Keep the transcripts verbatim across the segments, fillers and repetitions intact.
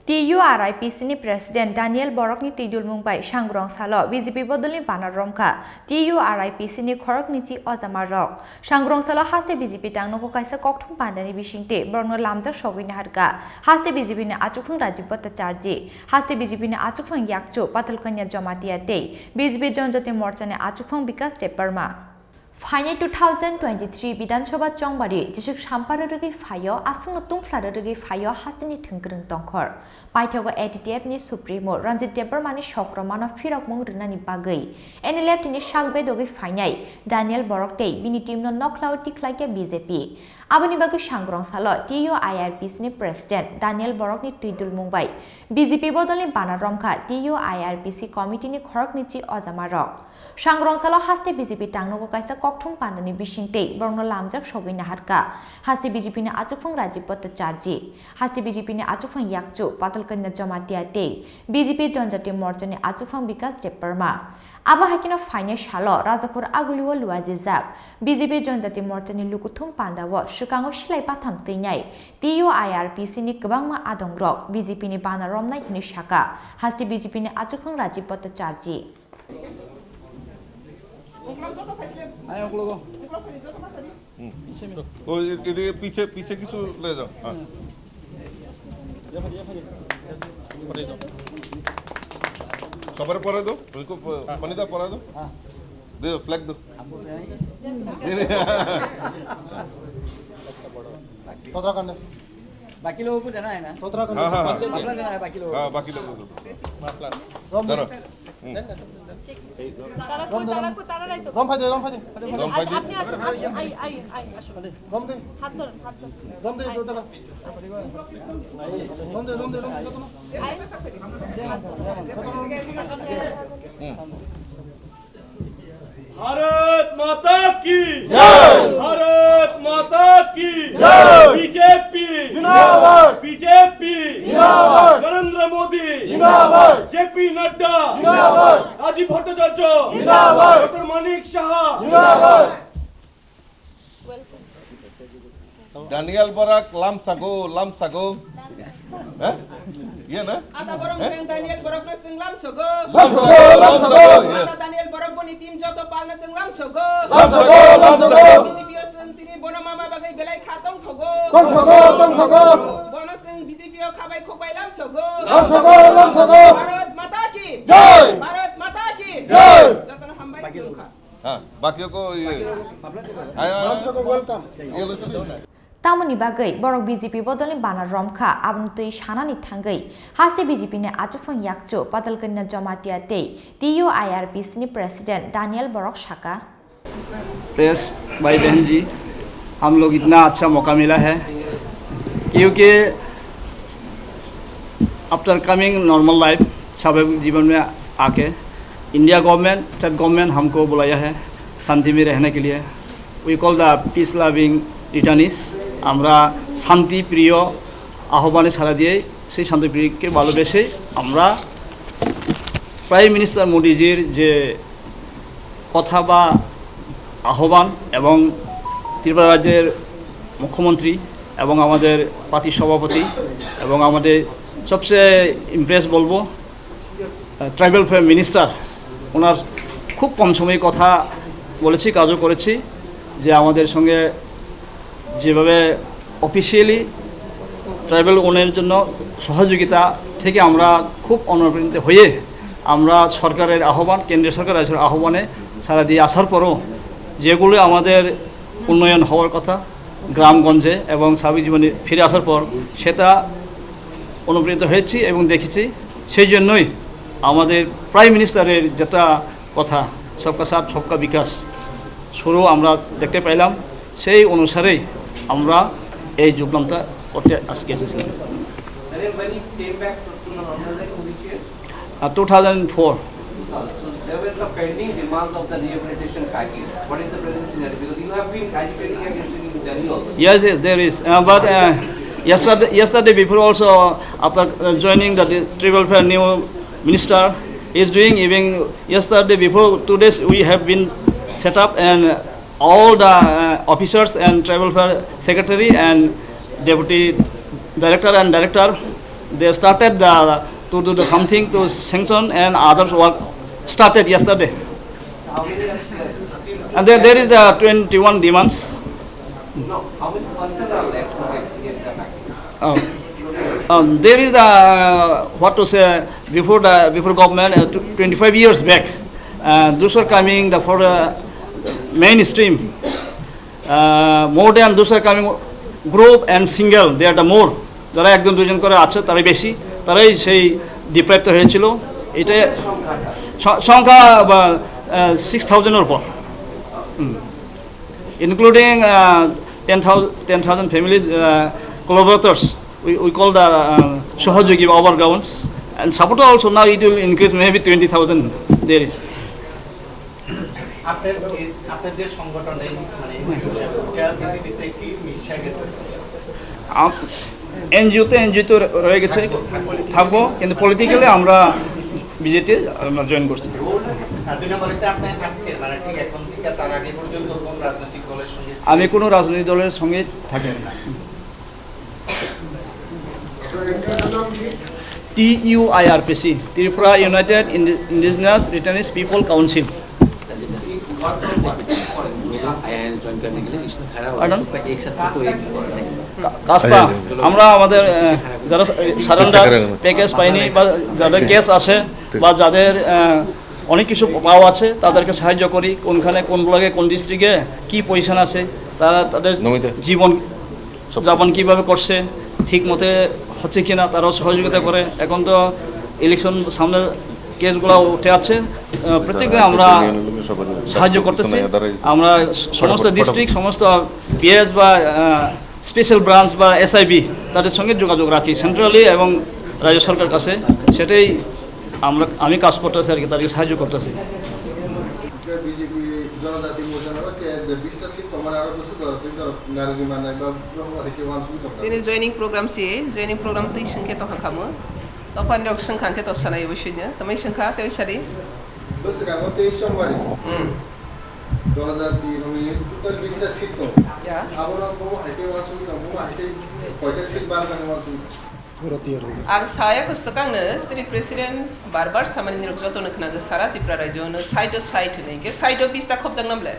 T U R I P C ni President Daniel Borokni twidulmung bai Sangrong salo B J P bodolni bana romkha T U R I P C ni khoroknwi chi ojama rok. Sangrong salo haste B J P tangnogo kaisa kokthum pandani bisingtwi borokno lamjak sogwi naharkha. Haste B J P ni achukphang Rajiv Bhattacharjee, haste B J P ni achukphang yakchu Patalkanya Jamatia tei B J P Janjati Morcha ni achukphang Bikas Debbarma. Phainai two thousand twenty-three Bidhan Sabha chongbari jesuk sampar rwgwi phaio, aswkno tungphla rwgwi phaio hasteni thwngkwrwng tongkhor. Paithago A D T F ni Supremo Ranjit Debbarma ni sokromano phirokmung rwnani bagwi N L F T ni sak bedogwi phainai Daniel Borok tei bini team no nokhlao tikhlaikha B J P. Aboni bagwi Sangrong salo T U I R P C ni President Daniel Borok ni twidulmung bai B J P bodolni bana romkha T U I R P C committee ni khoroknwi chi ojama rok. Sangrong salo haste B J P tangnogo kaisa kokthum pandani bisingtwi borokno lamjak sogwi naharkha. Haste B J P ni achukphang Rajiv Bhattacharjee, haste B J P ni achukphang yakchu Patalkanya Jamatia tei B J P Janjati Morcha ni achukphang Bikas Debbarma. Abo hai kheno phainai salo Rajapur Agulio luajijak B J P Janjati Morcha ni lukuthum pandao swkango silai patham twinai T U I R P C ni kwbangma adongrok B J P ni bana romnai hwnwi sakha haste B J P ni achukphang Rajiv Bhattacharjee. আয় ওগুলো গো। হুম। পিছে মিরো। ও, এ-, এদিকে পিছে, পিছে কিছু নিয়ে যাও। হ্যাঁ। পরে যাও। সবার পরে দাও। ওই কো-, প-, পানি দাও, পরে দাও। হ্যাঁ। দে, ফ্ল্যাগ দাও। हमको नहीं। उत्तराखंड। बाकी लोगों को जाना है ना? उत्तराखंड। हाँ, हाँ, हाँ। माफला जाना है बाकी लोगों को। हाँ, बाकी लोगों को। माफला। धरो। তারা কই, তারা কই, তারা নাই তো। রম ফাইদে, রম ফাইদে। এই যে, রম ফাইদে। আপনি আসুন, আসুন, আই, আই, আই, আসুন। রম দে। হাত ধরুন, হাত ধরুন। রম দে, আই। দোতলা। রম দে, রম দে, রম দে, দোতলা। আই। হাত ধরুন। হুম। ভারত মাতা কি জয়। ভারত মাতা কি জয়। বিজেপি জিন্দাবাদ। বিজেপি জিন্দাবাদ। নরেন্দ্র মোদি জিন্দাবাদ। জেপি নাড্ডা জিন্দাবাদ। রাজীব ভট্টাচার্য জিন্দাবাদ। ডক্টর মানিক সাহা জিন্দাবাদ। Daniel Borak lamsago, lamsago. Eh? Iya na? Ada borok Eh? Yang Daniel Borok na sing lamsago. Lamsago, lamsago, yes. Ada Daniel Borok boni tim joto pal na sing lamsago. Lamsago, lamsago. B J P o sing tini bono mama bagai belai kha tong thogo. Tong thogo, tong thogo. Bono sing B J P o khabai khobai lamsago. Lamsago, lamsago. Bharat Mata ki Jai. Bharat Mata ki Jai. Jotono hambai khulumkha. Ha, bakio ko iye. Ayo, ayo. Welcome. Iye lo sini. Tamoni bagwi borok B J P bodolni bana romkha, aboni twi sanani thangwi haste B J P ni achukphang yakchu Patalkanya Jamatia tei T U I R P C ni President Daniel Borok saka. Press भाई बहन जी, हम लोग इतना अच्छा मौका मिला है क्योंकि आफ्टर कमिंग नॉर्मल लाइफ, स्वाभाविक जीवन में आके इंडिया गवर्नमेंट, स्टेट गवर्नमेंट हमको बुलाया है शांति में रहने के लिए। We call the peace loving returnees। আমরা শান্তি প্রিয় আহ্বানে সাড়া দিয়ে সেই শান্তি প্রিয়কে ভালোবেসে আমরা প্রাইম মিনিস্টার মোদিজির যে কথা বা আহ্বান এবং ত্রিপুরা রাজ্যের মুখ্যমন্ত্রী এবং আমাদের পার্টির সভাপতি এবং আমাদের সবচেয়ে ইমপ্রেস বলবো, আহ, ট্রাইবাল ওয়েলফেয়ার মিনিস্টার, ওনার খুব কম সময়ে কথা বলেছি, কাজও করেছি, যে আমাদের সঙ্গে যেভাবে অফিসিয়ালি ট্রাইবাল উন্নয়নের জন্য সহযোগিতা থেকে আমরা খুব অনুপ্রাণিত হয়ে আমরা সরকারের আহ্বান, কেন্দ্রীয় সরকারের আহ্বানে সাড়া দিয়ে আসার পরও যেগুলো আমাদের উন্নয়ন হওয়ার কথা গ্রামগঞ্জে এবং স্বাভাবিক জীবনে ফিরে আসার পর সেটা অনুপ্রাণিত হয়েছি এবং দেখেছি। সেই জন্যই আমাদের প্রাইম মিনিস্টারের যেটা কথা, সবকা সাথ সবকা বিকাশ, শুরু আমরা দেখতে পাইলাম, সেই অনুসারেই আমরা এই যোগদানটা করতে আজকে এসেছিলাম। And then when you came back to the normal life, which year? Uh, two thousand four. So there were some pending demands of the rehabilitation package. What is the present scenario? Because you have been agitating against it in Delhi also. Yes, yes, there is. Uh, but uh, yesterday, yesterday before also, after uh, joining the di- tribal fair new minister is doing, even yesterday before two days we have been set up and all the uh, officers and tribal fair secretary and deputy director and director They started the, to do the something to sanction and others work started yesterday. And there, there is the twenty-one demands. No, how many percent are left to get, get the package? Oh. Um, there is the, what to say, before the, before government, uh, tw-, twenty-five years back, uh, those are coming the, for the mainstream. Uh, more than those are coming group and single, they are the more. যারা একজন দুজন করে আছে, তারাই বেশি, তারাই সেই ডিপ্রাইভড হয়েছিল। এটা স-, সংখ্যা বা সিক্স থাউজেন্ডের উপর, including ten thousand, ten thousand family collaborators, we call the সহযোগী বা over grounds, and support also now it will increase maybe twenty thousand there is. আপনার কি, আপনার যে সংগঠন এই, মানে, এনজিও হিসেবে, এটা বিজেপিতে কি মিশে গেছে? আম-, এনজিওতে এনজিওতে র-, রয়ে গেছে, থাকবো, থাকবো। থাকবো, কিন্তু পলিটিক্যালি আমরা বিজেপি আমরা জয়েন করছি। আর দুই নম্বর হচ্ছে, আপনি আজকে, মানে, ঠিক এখন থেকে তার আগে পর্যন্ত কোন রাজনৈতিক দলের সঙ্গে ছিলেন? আমি কোনো রাজনৈতিক দলের সঙ্গে থাকি না। T U I R P C, Tripura united indi-, indigenous returnees people council. Pardon? কা-, কাজটা আমরা আমাদের, আহ, যারা সারেন্ডার প্যাকেজ পায়নি বা যাদের কেস আছে বা যাদের, আহ, অনেক কিছু পাওয়া আছে, তাদেরকে সাহায্য করি। কোনখানে, কোন ব্লকে, কোন ডিস্ট্রিক্টে কী পজিশন আছে, তারা তাদের নমিতা। জীবন যাপন কিভাবে করছে, ঠিক মতে হচ্ছে কিনা, তারাও সহযোগিতা করে। এখন তো ইলেকশন সামনে, কেসগুলো উঠে আছে, আহ, প্রত্যেককে আমরা সাহায্য করতেছি। আমরা স-, সমস্ত ডিস্ট্রিক্ট, সমস্ত পিএস বা, আহ, স্পেশাল ব্রাঞ্চ বা এসআইবি, তাদের সঙ্গে যোগাযোগ রাখি সেন্ট্রালি এবং রাজ্য সরকার কাছে। সেটাই আমরা, আমি কাজ করতেছি আর কি, তাদেরকে সাহায্য করতেছি। বিজেপি জনজাতি মোর্চা নামে কে যে বিশটা সিট কমার আরো বসে ধরো, তুই ধরো, নারী বিমান নাই বা, বা, বা, কেউ আনসুবি করতে তিনি পারে। জয়েনিং প্রোগ্রাম সি, জয়েনিং প্রোগ্রাম তুই সিংকে তো হাকামো। তখন রক সিংখাংকে তো সানাই অবশ্যই না। তুমি সিংখা, তুই সারি। বসে কাগজ তেইশ সোমবারই। হুম। জনজাতি, আমি টোটাল বিশটা সিট তো। ইয়া। আবার বাবু হাইটে ওয়ান সুবি তো, বাবু হাইটে কয়টা সিট বার করে ওয়ান সুবি তো। Ang saya ko swkangno chini president bar bar samani nirok jotono khwnago sara Tripura rajyo no side o side hinwi, hwnkhe side o bis ta khopjak namle?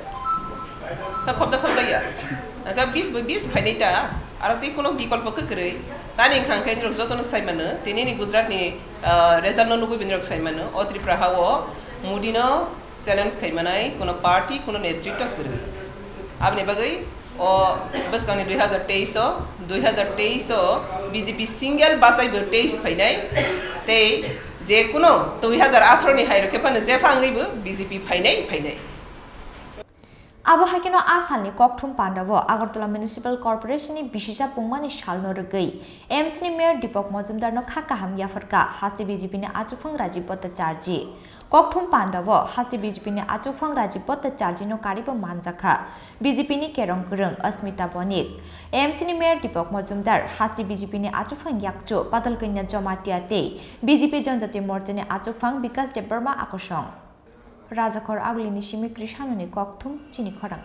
Ta khopjak khopjak ya? Angkhe bis bai bis phainai ta, aro tei kono bikolpo kwkrwi. Tani wngkha hwnkhe nirok jotono sai mano, tini ni Gujarat ni, ah, result no nugwi bo nirok sai mano, o Tripura ha o Modi no challenge khai manai kono party, kono netritwa kwrwi. Aboni bagwi o bwskangni dui hazar teis o, dui hazar teis o B J P single bachai bo teis phainai, tei je kuno dui hazar atharo ni hai rokhe phano jepha wngwi bo B J P phainai, phainai. Abo hai kheno a salni kokthum pandao Agartala Municipal Corporation ni bisija pungmani salno rwgwi M C ni Mayor Deepak Majumdar no kha kaham yapharkha haste B J P ni achukphang Rajiv Bhattacharjee. Kokthum pandao haste B J P ni achukphang Rajiv Bhattacharjee no karibo manjakha B J P ni kerong kwrwng Asmita Bonik. M C ni Mayor Deepak Majumdar haste B J P ni achukphang yakchu Padalkanya Jamatia tei B J P Janjati Morcha ni achukphang Bikash Debbarma akosong. Rajakhor Agulini simi Krishanoni kokthum chini khorang.